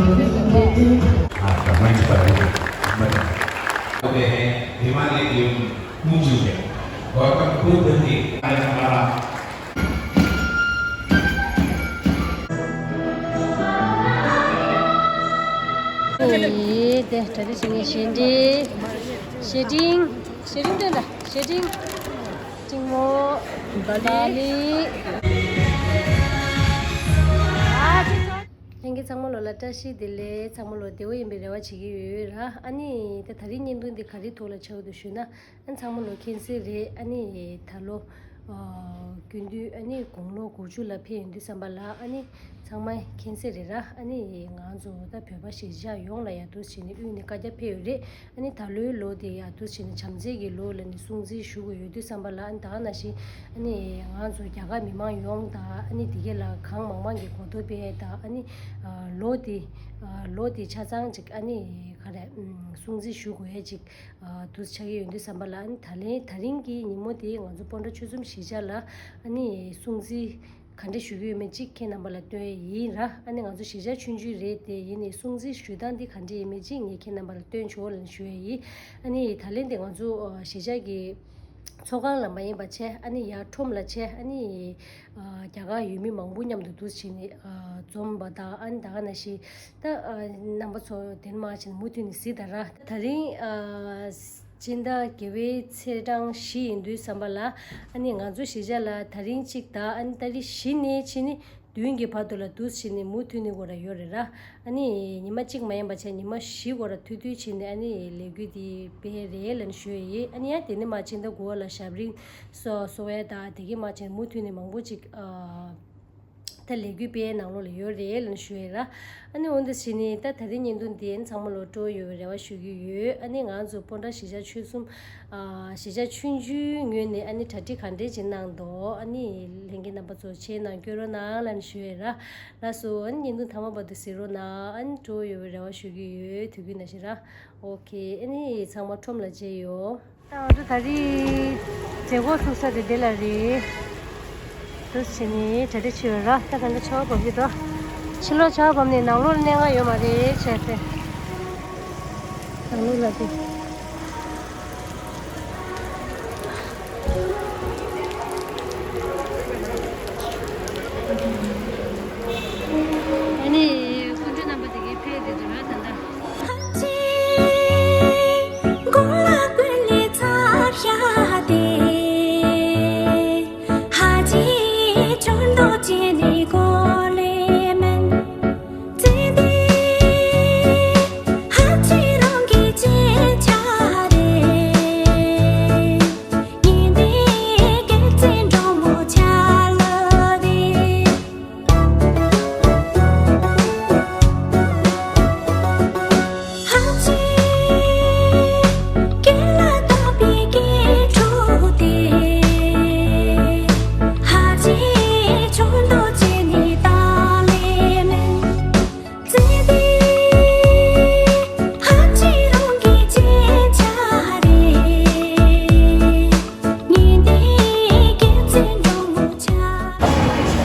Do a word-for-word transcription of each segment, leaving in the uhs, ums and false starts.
हाँ, तो मैं इस पर हूँ। मैं तो है, हिमालय की ऊंची है। गौतम बुद्ध की आराधना। ཨེ། དེ་གྲ་སྒྲིག་བྱེད་མཁན་ཞལ་འདྲེན། ཞལ་འདྲེན། ཞལ་འདྲེན་སྟོན་དང་། ཞལ་འདྲེན། ཀྲིང་མོ། བ་ལི། བ་ལི། ལྷན་རྒྱས་ཚང་མ་ལོ་ལ་བཀྲ་ཤིས་བདེ་ལེགས། ཚང་མ་ལོ་བདེ་པོ་ཡིན་པའི་རེ་བ་བྱེད་ཀྱི་ཡོད་ར། ཨ་ནི་ད་ད་རིང་བརྙན་ཐུང་འདི་ག་རེའི་ཐོག་ལ་བྱ་དགོས་འདུག་ཞུས་ན། ཨ་ནི་ཚང་མ་ལོ་མཁྱེན་གསལ་རེད། ཨ་ནི་ད་ལོ་ཨ་རྒྱུན་དུས་ཨ་ནི་དགུང་ལོ་དགུ་བཅུ་ལ་ཕེབས་ཡོང་དུས་ཙམ་པ་ལ། ཨ་ནི་ཚང་མ་མཁྱེན་གསལ་རེད་ར། ཨ་ནི་ང་ཚོ་ད་བོད་པ་གཞིས་ཆགས་ཡོངས་ལ་ཡ་འདུག་བྱས་ནས་དབུས་ནས་བཀའ་རྒྱ་ཕེབས་ཡོད་རེད། ཨ་ནི་ད་ལོའི་ལོ་དེ་ཡང་འདུག་བྱས་ནས་བྱམས་བརྩེ་གི་ལོ་ལ་ནི་སྲུང་བརྩི་ཞུ་དགོས་ཡོད་དུས་ཙམ་པ་ལ། ཨ་ནི་ད་ག་ནང་བཞིན་ཨ་ནི་ང་ཚོ་རྒྱ་གར་མི་མང་ཡོངས་དང་། ཨ་ནི་དེ་ག་ལ་གང་མང་མང་གི་གོ་རྟོགས་སྤེལ་དང་། ཨ་ནི་ཨ་ལོ་དེ་ཨ་ལོ་དེ་ཆ་ཚང་ཅིག་ཨ་ནི་ག་རེ་ཨམ་སྲུང་བརྩི་ཞུ་དགོས་ཡས་ཅིག་ཨ་འདུག་ཆགས་ཀྱི་ཡོད་དུས་ཙམ་པ་ལ། ཨ་ནི་ད་ལན་ད་རིང་གི་ཉིན་མོ་དེ་ང་ཚོ་སྤོན་ཊ་ཆོལ་གསུམ་གཞིས་ཆགས་ལ་ཨ་ནི་སྲུང་བརྩི་ག་འདྲ་ཞུ་གི་ཡོད་མེད་ཅིག་ཁྱེད་རྣམ་པ་ལ་སྟོན་ཡས་ཡིན་ར། ཨ་ནི་ང་ཚོ་གཞིས་ཆགས་ཆུང་ཆུང་རེད་དེ། ཡིན་ནའི་སྲུང་བརྩི་ཞུ་སྟངས་འདི་ག་འདྲ་ཡིན་མེད་ཅིག་ངས་ཁྱེད་རྣམ་པ་ལ་སྟོན་ཆོག་ལབ་ཞུ་ཡས་ཡིན། ཨ་ནི་ད་ལན་དེ་ང་ཚོ་ཨ་གཞིས་ཆགས་ཀྱི་ཚོགས་ཁང་ལ་མ་ཡིན་པ་བྱས། ཨ་ནི་ཡར་ཁྲོམ་ལ་བྱས། ཨ་ནི་ཨ་རྒྱ་གར་ཡུལ་མི་མང་པོ་མཉམ་དུ་འདུ་བྱས་ནས་ཨ་འཛོམས་པ་དང་། ཨ་ནི་ད་ག་ནང་བཞིན་ད་ཨ་རྣམ་པ་ཚོ་དེ་ནས་མར་བྱས་ནས་མུ་མཐུད་ནས་གཟིགས་དང་ར། ད་རིང་ཨ་སྤྱི་ཟླ་བརྒྱད་པའི་ཚེས་གྲངས་བཞི་ཡིན་དུས་ཙམ་པ་ལ། ཨ་ནི་ང་ཚོ་གཞིས་ཆགས་ལ་ད་རིང་གཅིག་དང་། ཨ་ནི་ཏ་རིག་བཞི་ནས་ཕྱི་ནི་བདུན་གྱི་བར་དུ་ལ་འདུག་བྱས་ནས་མུ་མཐུད་ནས་སྒོ་ར་ཡོད་རེད་ར། ཨ་ནི་ཉི་མ་གཅིག་མ་ཡིན་པ་བྱས་ཉི་མ་བཞི་སྒོ་ར་མཐུད་མཐུད་བྱས་ནས་ཨ་ནི་ལས་འགུལ་འདི་སྤེལ་རེད་ལབ་ནས་ཞུ་ཡས་ཡིན། ཨ་ནི་ཡང་དེ་ནས་མར་ཕྱི་ཟླ་དགུ་པ་ལ་ཞབས་རིམ་སོ་སོ་བས་དང་། དེ་གི་མར་བྱས་ནས་མུ་མཐུད་ནས་མང་པོ་ཅིག་ཨ་ད་ལས་འགུལ་སྤེལ་ནང་ལོགས་ལ་ཡོད་རེད་ལབ་ནས་ཞུ་ཡས་ར། ཨ་ནི་འོ་འདི་བྱས་ནས་ད་ད་རིང་བརྙན་ཐུང་འདི་ཚང་མ་ལོ་སྤྲོ་ཡོད་པའི་རེ་བ་ཞུ་གི་ཡོད། ཨ་ནི་ང་ཚོ་སྤོན་ཊ་གཞིས་ཆགས་ཆོལ་གསུམ་ཨ་གཞིས་ཆགས་ཆུང་ཆུང་ངོས་ནས་ཨ་ནི་གྲ་སྒྲིག་ག་འདྲས་ཅིག་གནང་འདུག་ཨ་ནི་ལྷན་རྒྱས་རྣམ་པ་ཚོ་མཇལ་ནང་སྐྱོད་རོགས་གནང་ལབ་ནས་ཞུ་ཡས་ར། ལགས་སོ། ཨ་ནི་བརྙན་ཐུང་མཐའ་མ་བར་དུ་གཟིགས་རོགས་གནང་། ཨ་ནི་སྤྲོ་ཡོད་པའི་རེ་བ་ཞུ་གི་ཡོད། དུས་རྒྱུན་ནང་བཞིན་ར། ཨོ་ཁེ། ཨ་ནི་ཚང་མ་ཁྲོམ་ལ་མཇལ་ཡོད། ད་ང་ཚོ་ད་རེས་མཛད་སྒོ་ཚུགས་ས་དེ་འདི་ལ་རེད། འདུག་སེ་བྱས་ནས་གྲ་སྒྲིག་བྱས་ཡོད་ར། ད་ད་ལྟ་ཆར་པ་བབས་ཀྱི་འདུག་ཕྱི་ལོགས་ཆར་པ་བབས་ནས་ནང་ལོགས་ལ་གནས་ཁང་ཡོད་མ་རེད་བྱས་ཏེ། ནང་ལོགས་ལ་དེ། ཨ་ནི་སྐུ་མགྲོན་རྣམ་པ་དེ་གའི་ཕེབས་བསྡད་འདུག་ར་ད་ལྟ།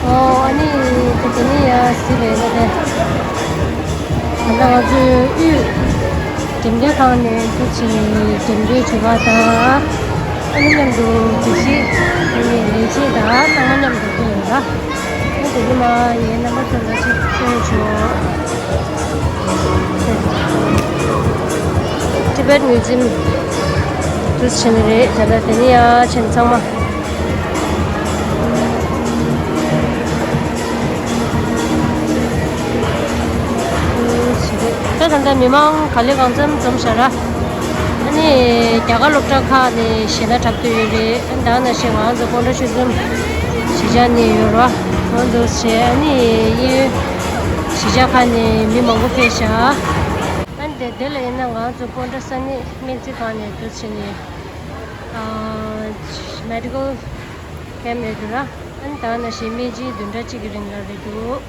ཨོ། ཨ་ནི་དེ་དེ་ནས་ཡར་གཟིགས་པ་ཡིན་ན་དེ། ད་ལྟ་ང་ཚོའི་དབུས་འགྲེམས་སྟོན་ཁང་ནས་འདུག་སེ་འགྲེམས་སྟོན་བྱེད་པ་དང་། ཨ་ནི་མཉམ་དུ་དེ་བཞིན་དེ་ནས་ལས་བྱེད་དང་ཚང་མ་མཉམ་དུ་ཕེབས་ཡོད་ལ། ཨ་ནི་དེ་ནས་མར་ངའི་རྣམ་པ་ཚོ་ལ་ཅིག་སྟོན་ཆོག Tibet Museum འདུག་སེ་བྱས་ནས་རེད། ད་ལྟ་དེ་ནས་ཡར་ཕྱིན་ཚང་མ། ད་ད་ལྟ་མི་མང་ག་ལེ་གང་འཚམ་འཛོམས་ཤག་ར། ཨ་ནི་རྒྱ་གར་སློབ་གྲྭ་ཁག་ནས་གཞས་སྣ་འཁྲབ་སྟོན་ཡོད་རེད། ཨ་ནི་ད་ནང་བཞིན་ང་ཚོ་སྤོན་ཊ་ཆོལ་གསུམ་གཞིས་ཆགས་ནས་ཡོད་ར། ང་ཚོ་བྱས་ཨ་ནི་གཡས་གཡོན་གཞིས་ཆགས་ཁག་ནས་མི་མང་པོ་ཕེབས་ཤག་ཨ་ནི་དེ་དེ་ལ་ཡིན་ན་ང་ཚོ་སྤོན་ཊ་ས་གནས་སྨན་རྩིས་ཁང་ནས་འདུག་སེ་བྱས་ནས་ཨ་མེ་ཌི་ཀལ་ཁེམ་རེད་འདུག་ར། ཨ་ནི་ད་ནང་བཞིན་སྨན་ཆུ་ཚོད་བདུན་ཕྲག་གཅིག་གི་རིང་ལ་རེད་འདུག་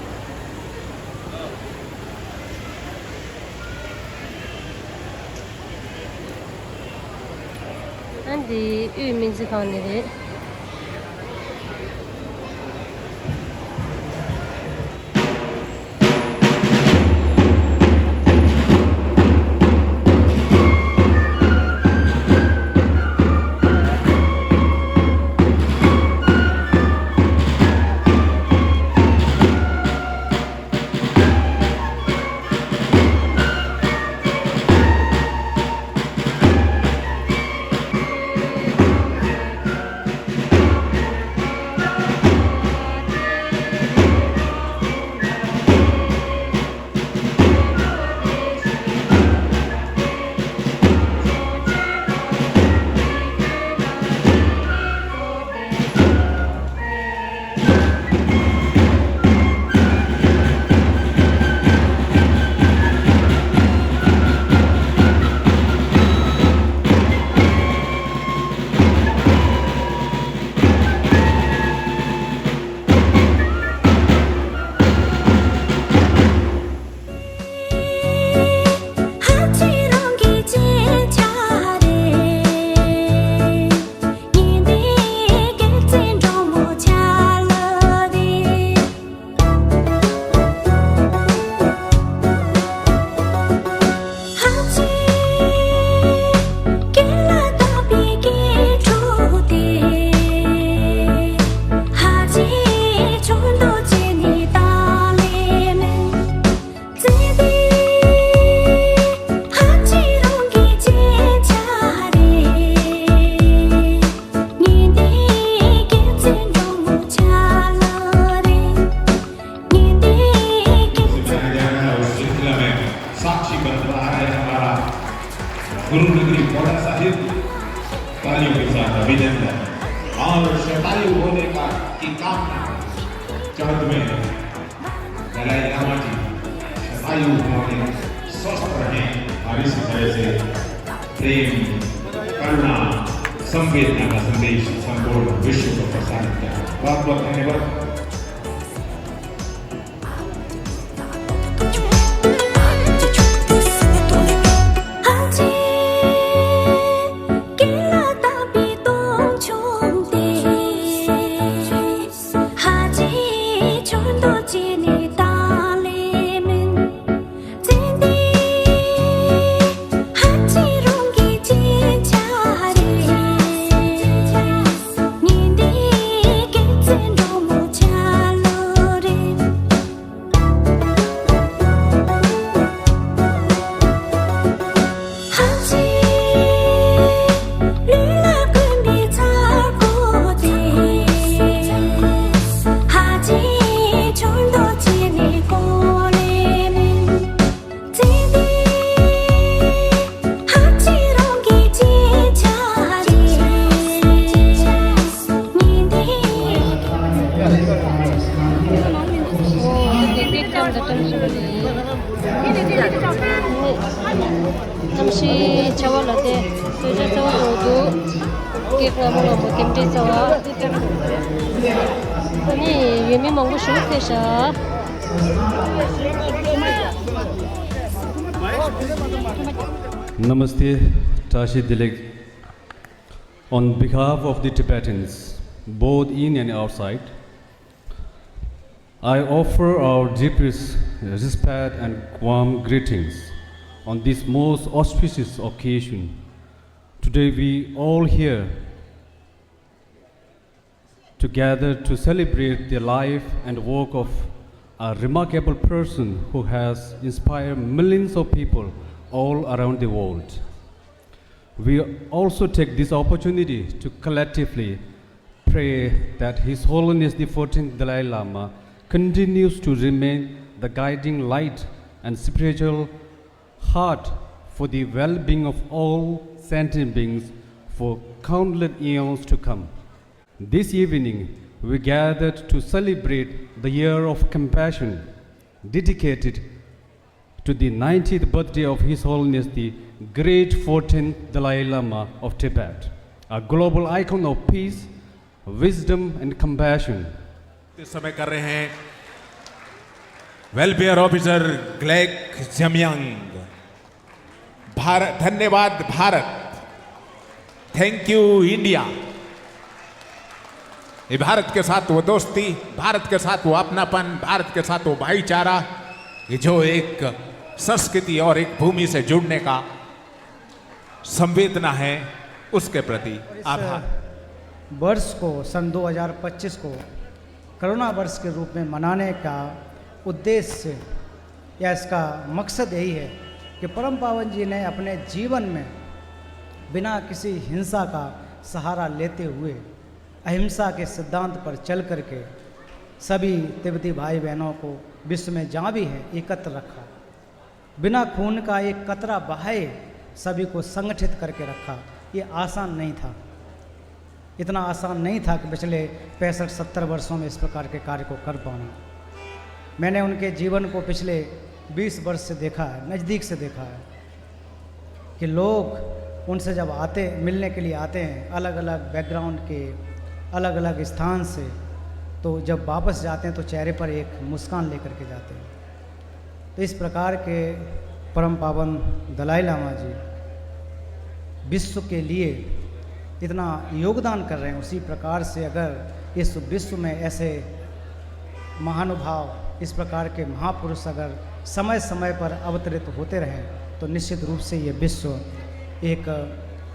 ཨ་འདི་དབུས་སྨན་རྩིས་ཁང་ནས་རེད། गुरु नगरी बोड़ा साहिब, तालियों के साथ अभिनंदन और शतायु होने का की कामना। चौदहवें दलाई लामा जी शतायु होने, स्वस्थ रहें और इसी तरह से प्रेम, करुणा, संवेदना का संदेश संपूर्ण विश्व को प्रसारित करें। बहुत बहुत धन्यवाद। གཏམ་བཤད་བྱ་བ་ལ་དེ་གསོལ་ཇ་རྩ་བ་འགྲོ་འདུག་སྐད་སྔ་མོ་ལ་མོ་རྟེན་འབྲེལ་རྩ་བ། ཨ་ནི་ཡོད་མི་མང་པོ་ཞིག་ཕེབས་ཤག Namaste, Tashi Dilek. On behalf of the Tibetans, both in and outside, I offer our deepest respect and warm greetings on this most auspicious occasion. Today we all here together to celebrate the life and work of a remarkable person who has inspired millions of people all around the world. We also take this opportunity to collectively pray that His Holiness the fourteenth Dalai Lama continues to remain the guiding light and spiritual heart for the well-being of all sentient beings for countless eons to come. This evening, we gathered to celebrate the year of compassion dedicated to the ninetieth birthday of His Holiness the Great fourteenth Dalai Lama of Tibet, a global icon of peace, wisdom, and compassion. इस समय कर रहे हैं welfare officer Glock Jamyang. भारत, धन्यवाद Bharat, thank you India. ये भारत के साथ वो दोस्ती, भारत के साथ वो अपनापन, भारत के साथ वो भाईचारा, ये जो एक संस्कृति और एक भूमि से जुड़ने का संवेदना है, उसके प्रति और इस आभार। वर्ष को, सन दो हज़ार पच्चीस को कोरोना वर्ष के रूप में मनाने का उद्देश्य या इसका मकसद यही है कि परम पावन जी ने अपने जीवन में बिना किसी हिंसा का सहारा लेते हुए अहिंसा के सिद्धांत पर चल करके सभी तिब्बती भाई बहनों को विश्व में जहाँ भी हैं एकत्र रखा। बिना खून का एक कतरा बहाए सभी को संगठित करके रखा। ये आसान नहीं था, इतना आसान नहीं था कि पिछले पैंसठ सत्तर वर्षों में इस प्रकार के कार्य को कर पाना। मैंने उनके जीवन को पिछले बीस वर्ष से देखा है, नज़दीक से देखा है कि लोग उनसे जब आते, मिलने के लिए आते हैं, अलग-अलग बैकग्राउंड के, अलग-अलग स्थान से, तो जब वापस जाते हैं तो चेहरे पर एक मुस्कान लेकर के जाते हैं। तो इस प्रकार के परम पावन दलाई लामा जी विश्व के लिए इतना योगदान कर रहे हैं, उसी प्रकार से अगर इस विश्व में ऐसे महानुभाव, इस प्रकार के महापुरुष अगर समय समय पर अवतरित होते रहें तो निश्चित रूप से ये विश्व एक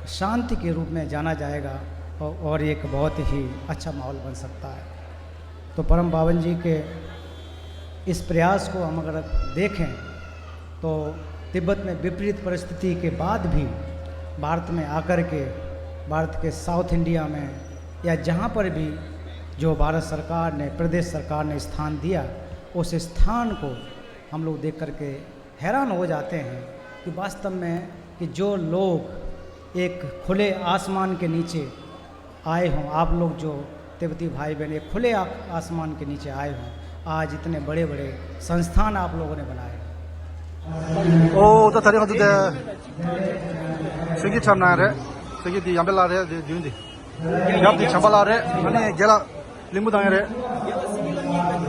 शांति के रूप में जाना जाएगा और, और एक बहुत ही अच्छा माहौल बन सकता है। तो परम पावन जी के इस प्रयास को हम अगर देखें तो तिब्बत में विपरीत परिस्थिति के बाद भी भारत में आकर के, भारत के साउथ इंडिया में या जहाँ पर भी जो भारत सरकार ने, प्रदेश सरकार ने स्थान दिया, उस स्थान को हम लोग देख करके हैरान हो जाते हैं कि वास्तव में कि जो लोग एक खुले आसमान के नीचे आए हों, आप लोग जो तिब्बती भाई बहन एक खुले आ-, आसमान के नीचे आए हों, आज इतने बड़े-बड़े संस्थान आप लोगों ने बनाए। ཨོ་ད་ད་རེས་ང་ཚོ་དེ་སེང་གེ་འཁྲབ་གནང་རེད། སེང་གེ་འདི་ཡང་པེ་ལགས་རེད། འདི་མདུན་འདི་ཡབ་འདི་བྱམས་པ་ལགས་རེད། ཨ་ནི་རྒན་ལགས་གླིང་བུ་བཏང་ཡས་རེད།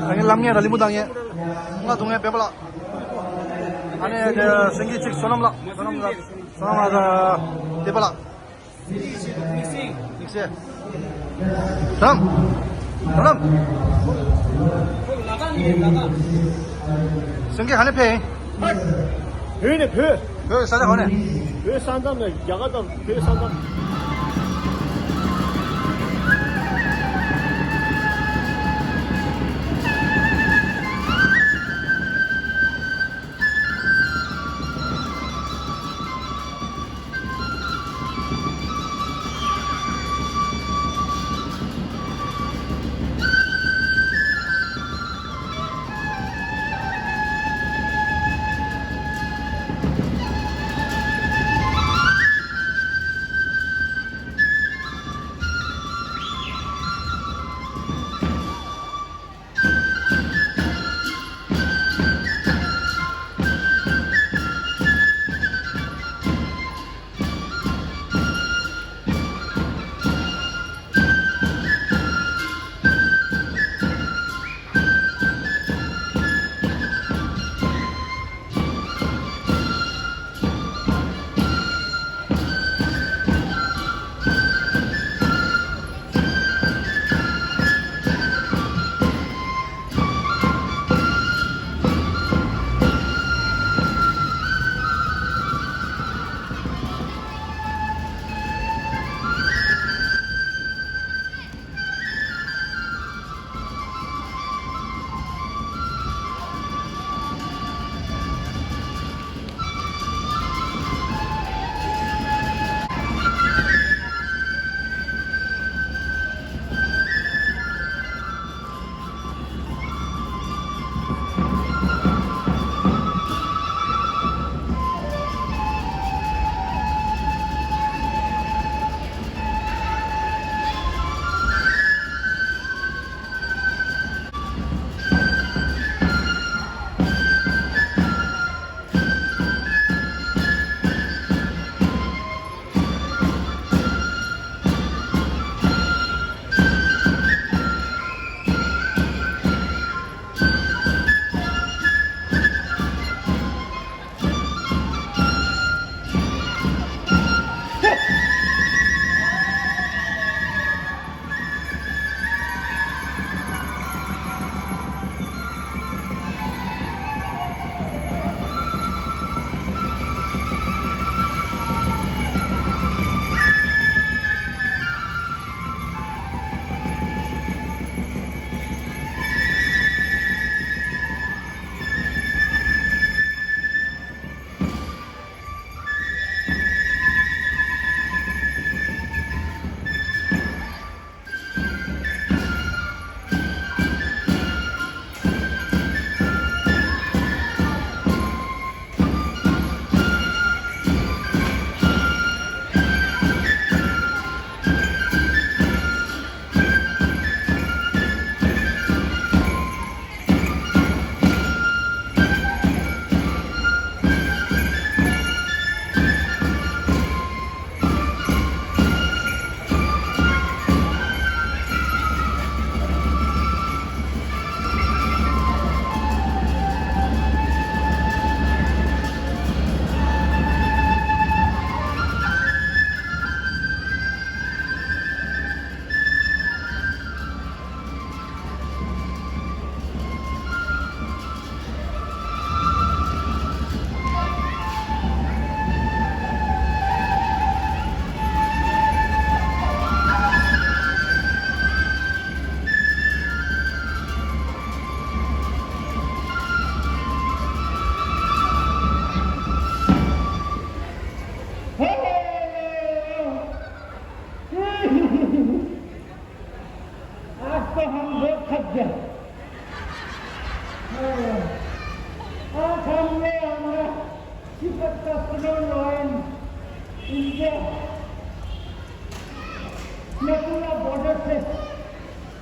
ད་ངའི་ལམ་ངེས་ར་གླིང་བུ་བཏང་ངེས། ང་དུང་ངའི་སྤེན་པ་ལགས། ཨ་ནི་དེ་སེང་གེ་གཅིག་བསོད་ནམས་ལགས། བསོད་ནམས་ལགས། བསོད་ནམས་ལགས་དང་བསྟན་པ་ལགས། དམིགས་བསལ། དམིགས་བསལ། རམ། རམ། སེང་གེ་ག་ནས་ཕེབས་ཡིན། བོད་ནས་བོད། བོད་ས་ཆ་ག་ནས། བོད་ས་མཚམས་ནས་རྒྱ་གར་དང་བོད་ས་མཚམས།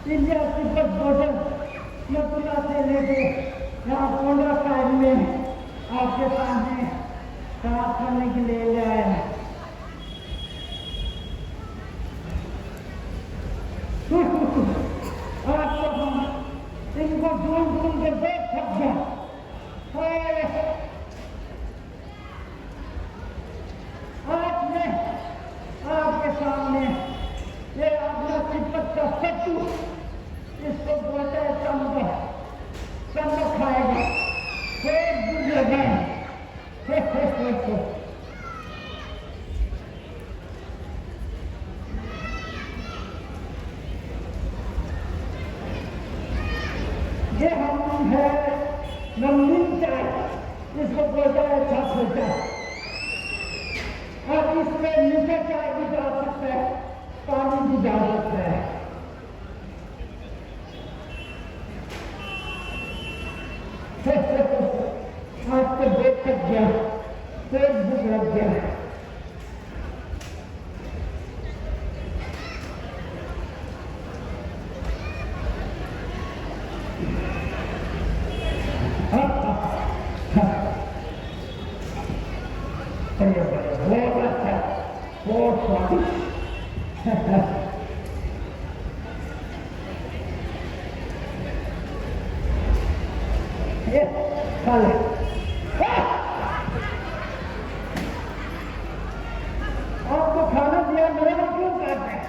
इंडिया तिब्बत बॉर्डर में बुलाते लेके यहाँ कोंडासाहिब में आपके सामने प्रार्थना करने के लिए ले आया है। आज तो हम इनको ढूंढ ढूंढ के बहुत थक गए। हाय, आज मैं आपके सामने ये अपना तिब्बत का सत्तू, इसको बोलते हैं चंबा, चंबा खाएगा, पेट भर जाएगा। ये हम है नमकीन चाय, इसको बोलता है छाछ चाय। और इसमें मीठा चाय भी डाल सकते हैं, पानी भी डाल सकते हैं। आज तो पेट थक गया, पेट भूख लग गया। अरे, बहुत अच्छा। बहुत स्वादिष्ट। ये खा ले। आपको खाना दिया, मेरे को क्यों काट रहे हैं?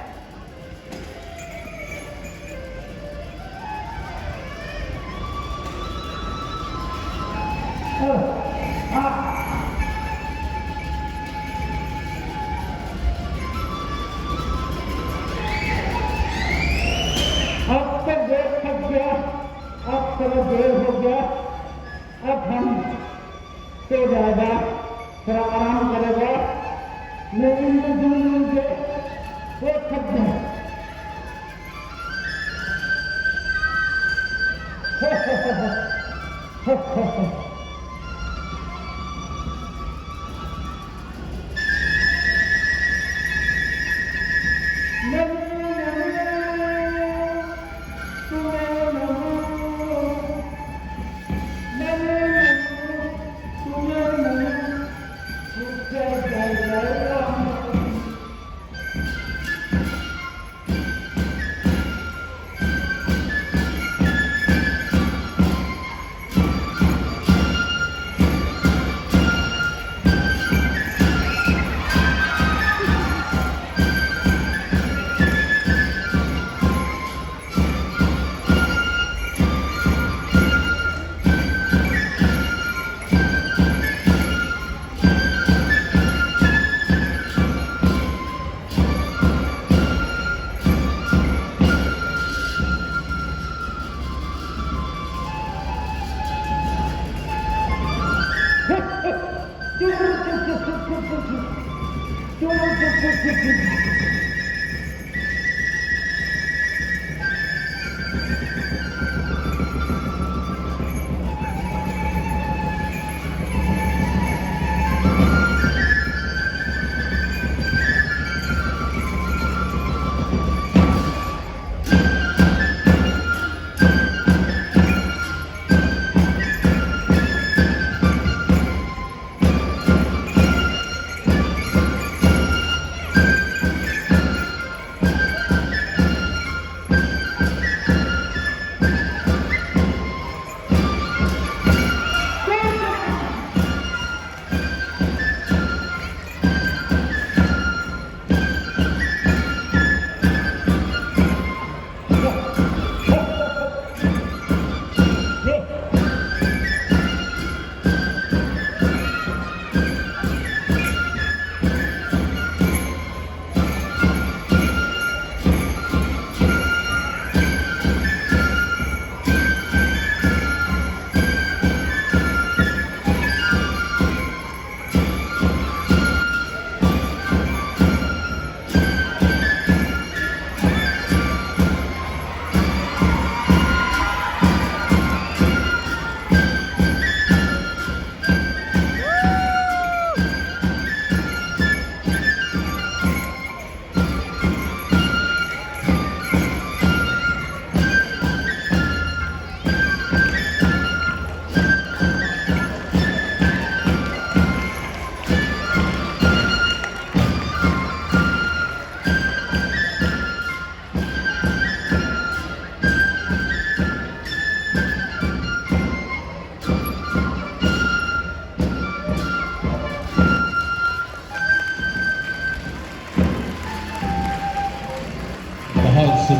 अब तो देर थक गया, अब थोड़ा देर हो गया, अब हम सो जाएगा, थोड़ा आराम करेगा। मैं इनको ढूंढ ढूंढ के बहुत थक गया।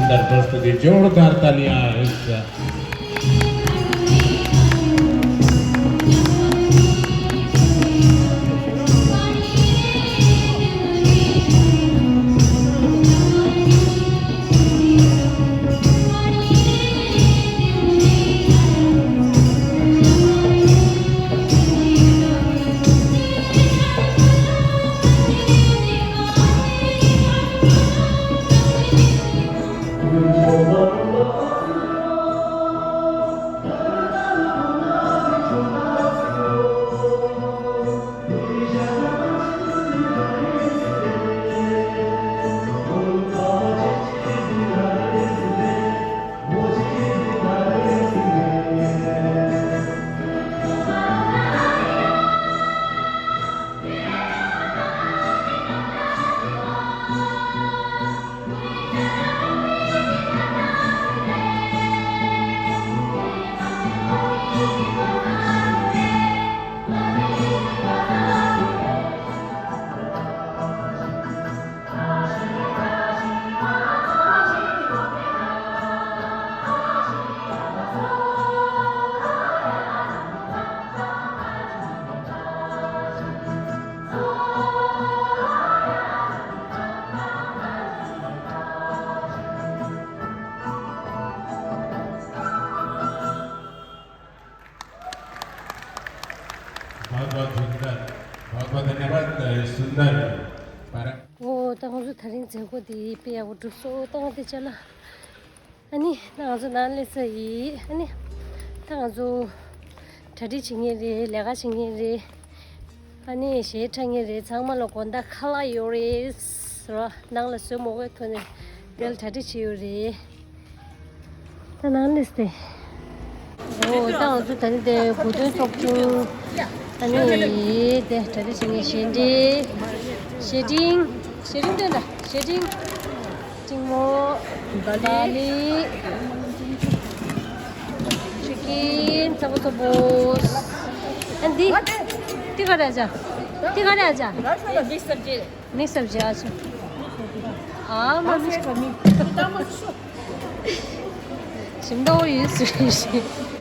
शानदार प्रस्तुति, जोरदार तालियां इस बहुत बहुत सुंदर, बहुत बहुत धन्यवाद। सुंदर पर- ཨོ། ད་ང་ཚོ་དེ་རིང་མཛད་སྒོ་འདི་དཔེ་ཡག་པོ་གྲུབ་སོང་། ད་ང་འདི་ཅ་ལག་ཨ་ནི་ད་ང་ཚོ་ནང་སླེབས་ཚར་ཡིན། ཨ་ནི་ད་ང་ཚོ་གྲ་སྒྲིག་བྱེད་མཁན་རེད། ལས་ཀ་བྱེད་མཁན་རེད། ཨ་ནི་གཞས་འཁྲབ་མཁན་རེད། ཚང་མ་ལ་དགོང་དག་ཁ་ལག་ཡོད་རེད་ཟེར་བ། ནང་ལ་བཟོས་མ་དགོས་ཐོག་ནས་དེ་ལ་གྲ་སྒྲིག་བྱས་ཡོད་རེད། ད་ནང་སླེབས་ཏེ། ཨོ། ད་ང་ཚོ་ད་ནི་དེ་གོ་སྟོན་ཚོགས་ཆུང་། ད་ནི་དེ་གྲ་སྒྲིག་བྱེད་མཁན་གཞས་འབྲི། གཞས་འབྲིང་། གཞས་འབྲིང་སྟོན་ད། གཞས་འབྲིང་། འབྲིང་མོ། བ་ལི། བ་ལི། ཅི་ཀིན། ཚ་པོ་ཚ་པོ། ཨ་འདི། འདི་ག་རེ་བྱ། འདི་ག་རེ་བྱ། मिक्स सब्जी। मिक्स सब्जी, अच्छा। हाँ, मम्मी। ཞིམ་ཏོག་ཡོད་ཟེར་ཞིག